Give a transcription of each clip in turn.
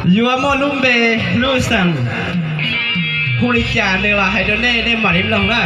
Yua mo lum be lu sang. Hu li cha ne wa hai do ne ne ma lim long na.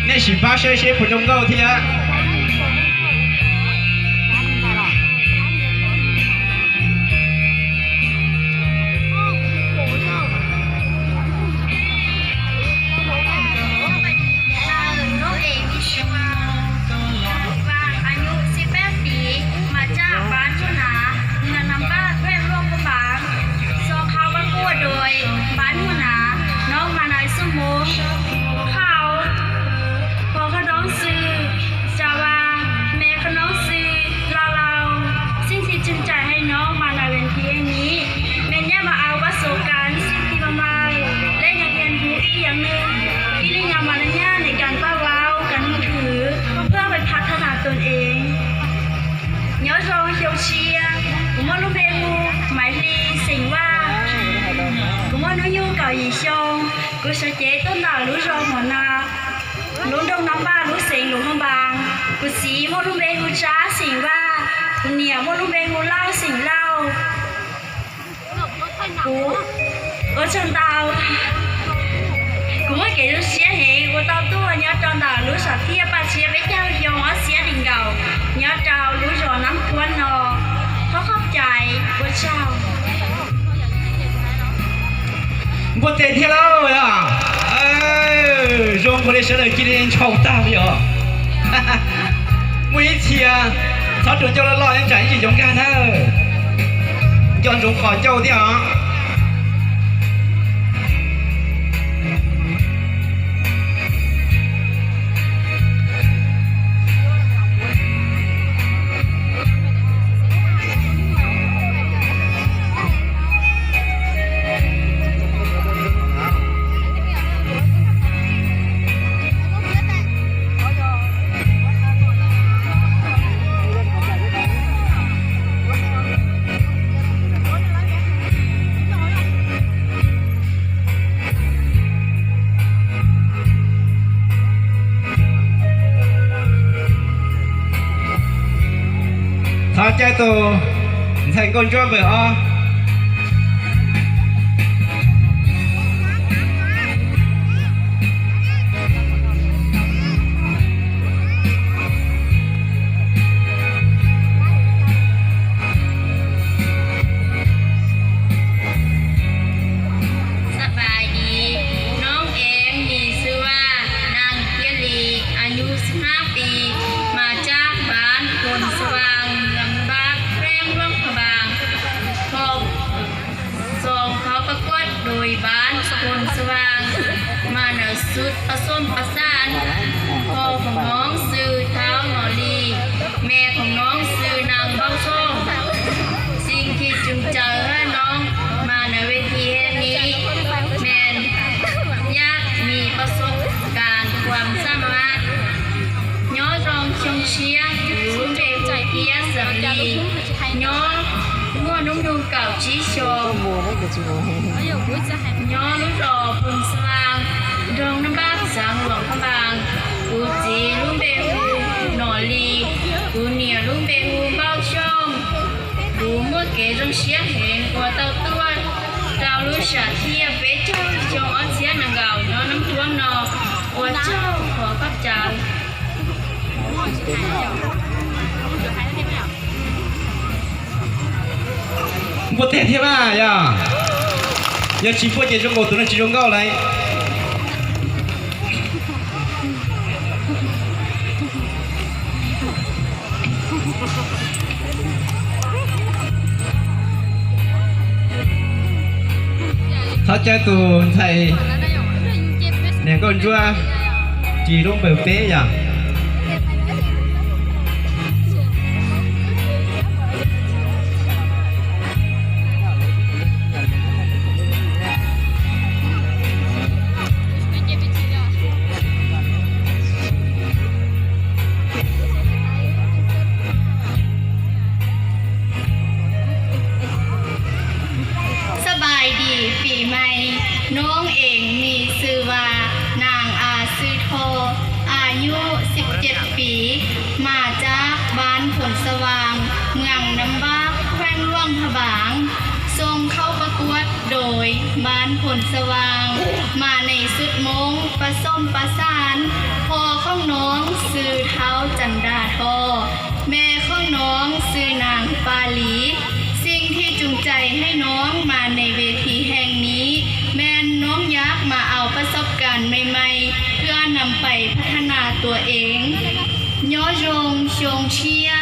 Ne shi ba she she pu jong gao thia. ນ້ອງເອງ ມີຊື່ວ່າ ອາຍຸສິບແປດປີ ມາຈາກບ້ານຫົວນາ ເມືອງນ້ຳບາກ ແຂວງຫຼວງພະບາງ. ຊອກເຂົ້າປະກວດໂດຍບ້ານຫົວນາ ນ້ອງມານາຍສົມວົງ. ເຂົາ ພໍ່ຂອງນ້ອງຊື່ ຈາວາ, ແມ່ຂອງນ້ອງຊື່ ລາວລາວ. ສິ່ງທີ່ຈູງໃຈໃຫ້ນ້ອງມາໃນເວທີແຫ່ງນີ້ ແມ່ນຢາກມາເອົາປະສົບການສິ່ງທີ່ໃໝ່ໆ ແລະ ຍັງຮຽນຮູ້ອີກຢ່າງໜຶ່ງ ກິລິຍາມາລະຍາດໃນການປາກເວົ້າ, ການເວົ້າຖື ເພື່ອໄປພັດທະນາຕົນເອງ. ຍອດຮອງຄຽວເຊຍ ກຸມາລຸມເບຮູ ໄມລີ ເສັງວ່າ ກຸມານຸຍູ ເກົາຢີຊອງ ກຸສະເຈ ຕົ້ນດາວ ລຸຈອງຫົວໜ້າ ລຸງດົງນ້ຳບາ ລຸເສັງ ຫຼວງພະບາງ ກຸສີ ໂມລຸມເບຮູ ຈາ ເສັງວ່າ ກຸເນຍ ໂມລຸມເບຮູ ລາວ ເສັງລາວ. ເອີ ເຊີນຕາວ ກຸມາເກລຸເຊຍເຮ ໂອຕາວຕົວ ຍອດຕອນດາວ ລຸສາເທຍ ປາເຊຍ ເວຈາວ ຍອງອາເຊຍ ດິງເກົາ ຍອດຕາວ ລຸຈອນນ້ຳທວນນໍ ຂໍຂອບໃຈ ໂອເຈົ້າ. ບໍ່ເຕັນເທລາວຍາ ເອີ ໂຈງບໍ່ໄດ້ເຊີນເລີຍ ກິນເອງເຂົ້າຕາມຢູ່. ມື້ເທຍ ຊອດດູເຈົ້າຫຼໍ່ໆ ຍັງຈາຍຊິຢອງການເດີ ຍ້ອນສົງຂໍເຈົ້າຕິອະ. ເຂົ້າໃຈໂຕ ໃສ່ກົ້ນຈ້ວຍເບີອອ. ສະບາຍດີ ນ້ອງເອງມີຊື່ວ່າ ນາງ ກຽດລີ ອາຍຸສິບຫ້າປີ ມາຈາກບ້ານໂພນສະຫວ່າງ ເມືອງບາກ ແຂວງຫຼວງພະບາງ. ຮອບສອງເຂົ້າປະກວດໂດຍບ້ານໂພນສະຫວ່າງ ມາໃນຊຸດປະສົມປະສານ. ພໍ່ຂອງນ້ອງຊື່ທ້າວໜໍລີ ແມ່ຂອງນ້ອງຊື່ນາງເບົາສອງ. ສິ່ງທີ່ຈູງໃຈໃຫ້ນ້ອງມາໃນເວທີແຫ່ງນີ້ ແມ່ນຢາກມີປະສົບການຄວາມສາມາດ. ຍໍຈອງຊຽງຊຽງ ລຸງເດໂຮເກຍສຳລີ ຍໍຫົວໜຸ່ມດູເກົາຈີຊອງ ຍໍລຸງລໍພົນສະຫວ່າງ ດອງນ້ຳບາກ ສາງຫຼວງພະບາງ ອູຈີລຸງເດໂຮໜໍລີ ກູເນຍລຸງເດໂຮເບົາຊອງ ກູມົວເກຈອງຊຽງເຮງ ກົວເຕົ້າຕົວ ເຕົ້າລຸສາທຽບ ເວຈອງຊອງອອດຊຽງນາງເກົາ ນອນນ້ຳຖ້ວມນອ ກົວເຈົ້າ ຂໍຂອບໃຈ. ບໍ່ແຕກເທວາ ຢ່າ ຢ່າຊິບໍ່ເຈຈົງໂກ ໂຕນັ້ນຊິຈົງເກົ້າໄລ. ເຂົ້າໃຈໂຕໄທ ແນວກໍຈົວ ຈີລົງເປີເປຍາ. ສະບາຍດີປີໃໝ່. ນ້ອງເອງມີຊື່ວ່າ ນາງ ອາ ຊື່ທໍ່ ອາຍຸ ເຂົ້າປະກວດໂດຍບ້ານໂພນສະຫວ່າງ ມາໃນຊຸດມົ້ງປະສົມປະສານ. ພໍ່ຂອງນ້ອງຊື່ທ້າວຈັນດາທໍ້ ແມ່ຂອງນ້ອງຊື່ນາງປາລີ. ສິ່ງທີ່ຈູງໃຈໃຫ້ນ້ອງມາໃນເວທີແຫ່ງນີ້ ແມ່ນນ້ອງຢາກມາເອົາປະສົບການໃໝ່ໆ ເພື່ອນຳໄປພັດທະນາຕົວເອງ. Nhớ rung sông chia,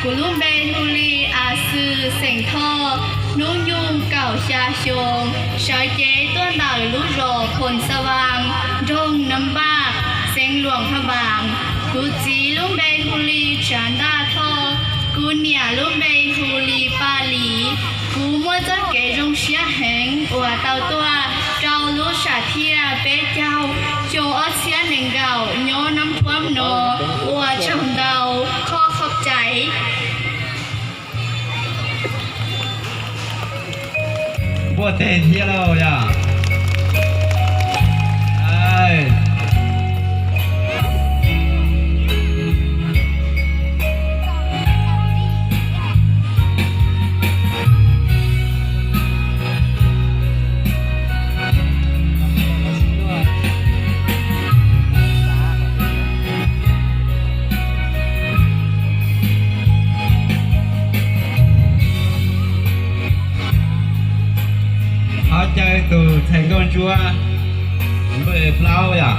của lũ bé Huli a sư seng tho, nung nhung cạo xa sông, sáo chế tuôn đảo lũ rò phồn sa vàng, rông nắm bạc, seng luồng pha bảng, của chỉ lũ bé Huli chán đa tho, của nia lũ bé Huli pa lý, ກູໝົດຈັດເກ ລົງເຊຍແຮງ ອວດເຕົ້າຕົວ ເຈົ້າລູກຊາເທຍເປເຈົ້າ ຈົ່ງອອດເຊຍແນງເກົ່າ ຍ້ອນນ້ຳຖ້ວມໜໍ ອວດຈຳເດົາ ຂໍຂອບໃຈ. ບໍ່ແຕ່ງເທຍລາວຢ່າ Háo chaư tù thành công chúa. Bơi plau yà.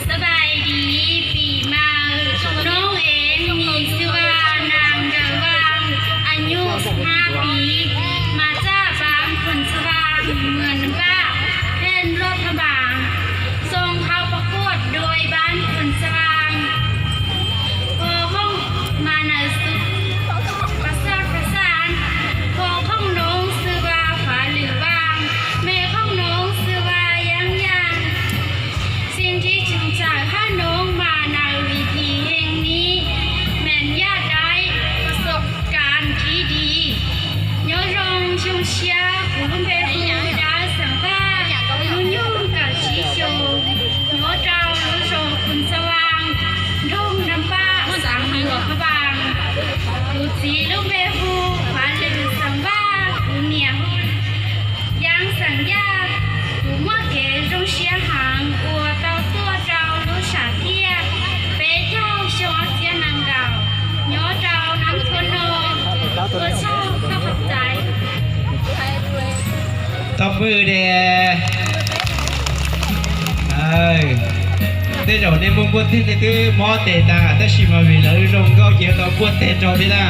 Sabai. ດີປີໃໝ່ ນ້ອງເອງມີຊື່ວ່ານາງດາວວັງ ອາຍຸສິບຫ້າປີ ມາຈາກບ້ານໂພນສະຫວ່າງ ເມືອງນຳປາກ ແຂວງຫຼວງພະບາງ ສົ່ງເຂົ້າປະກວດໂດຍບ້ານໂພນສະຫວ່າງ ພໍຫ້ອງມາໃນຊຸດປະສານປະສານ ພໍ່ຂອງນ້ອງຊື່ວ່າຟ້າຫຼືຫວ່າງ ແມ່ຂອງນ້ອງຊື່ວ່າຢ່າງຢ່າງ. ສິ່ງທີ່ຈູງໃຈພານ້ອງມາໃນເວທີແຫ່ງນີ້ ແມ່ນຢາກໄດ້ປະສົບການທີ່ດີ. Nhớ rung sông chia, của lũ bé Huli a sư seng tho, nung nhung cạo xa sông, ຍ້ອນເຈົ້າລູກໂຊຄຸນສະຫວ່າງ ດົງນ້ຳປາ ສາງຫຼວງພະບາງ ກູຈີລູກແມ່ຮູ້ ຄວັນລືສັງວາ ກູເນຍຮູ້ ຍັງສັນຍາ ກູໝວກເກ ຈົ່ງເຊຍຫາງ ອົວເຕົ້າຕົວເຈົ້າລູກຊາເທຍ ເປເຈົ້າຊົງເຊຍນາງດາວ ຍໍເຈົ້ານຳຄົນໂນ ຕົວເຈົ້າຂອບໃຈ. ຕົບມືແດ່. ເອີ ເຕໂດເນມຸງບົວຕິນເຕ ມໍເຕຕາ ແຕ່ຊິມາເວລາລົງກໍເກີດຕໍ່ບົວເຕໂຕເວລາ.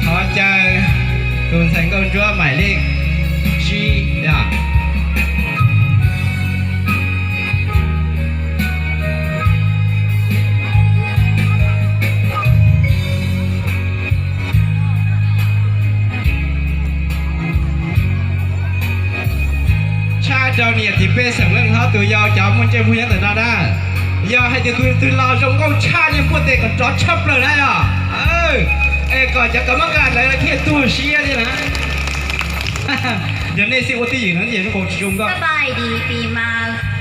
ຂໍເຊີນ ທຸນແສງກົງຈົວ ໝາຍເລກສີ່ ດາ. ຊາດເຈົ້າເນຍ ທີ່ເປັນສຳເລັງເຮົາ ຕູເຍົາຈາວມຸນເຈມຸນຍັງແຕ່ນານາ ຢາກໃຫ້ຕື່ນຕື່ນລາວ ຊົງເອົາຊາດຍັງປວດເຕະກັນຈອດຊັບເລີຍນະ. ເອີ ເອ ກໍຈະກຳມະການຫຼາຍປະເທດ ຕູ້ເຊຍນີ້ນະ. ຢ່າເນຊິໂອຕິນະ ຢ່າຊົງເອົາຊຸມກໍ. ສະບາຍດີປີໃໝ່.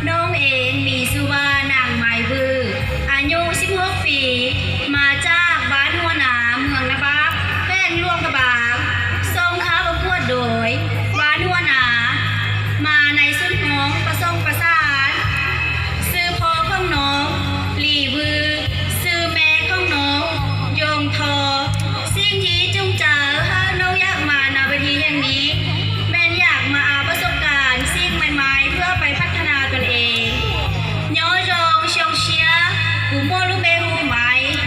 ນ້ອງເອງມີຊື່ວ່ານາງໄມວື ອາຍຸສິບຫົກປີ ມາຈາກບ້ານຫົວນາ ເມືອງນາບາກ ແຂວງຫຼວງພະບາງ ສົ່ງເຂົ້າປະກວດໂດຍບ້ານຫົວນາ ມາໃນຊຸດຮ້ອງປະສົມປະສານ. ຊື່ພໍ່ຂອງນ້ອງ ລີວື ຊື່ແມ່ຂອງນ້ອງ ຢອງທໍ. ສິ່ງທີ່ຈູງໃຈໃຫ້ນ້ອງຢາກມານະເວທີແຫ່ງນີ້ ແມ່ນຢາກມາເອົາປະສົບການສິ່ງໃໝ່ໆ ເພື່ອໄປພັດທະນາຕົນເອງ. Nhớ rung sông chia, của mua lũ bé Huli a sư seng tho,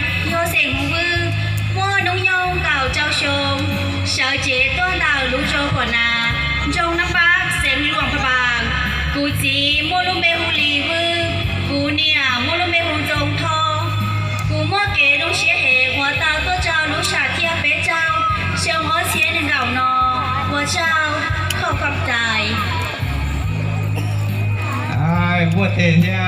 ເອເຊຍ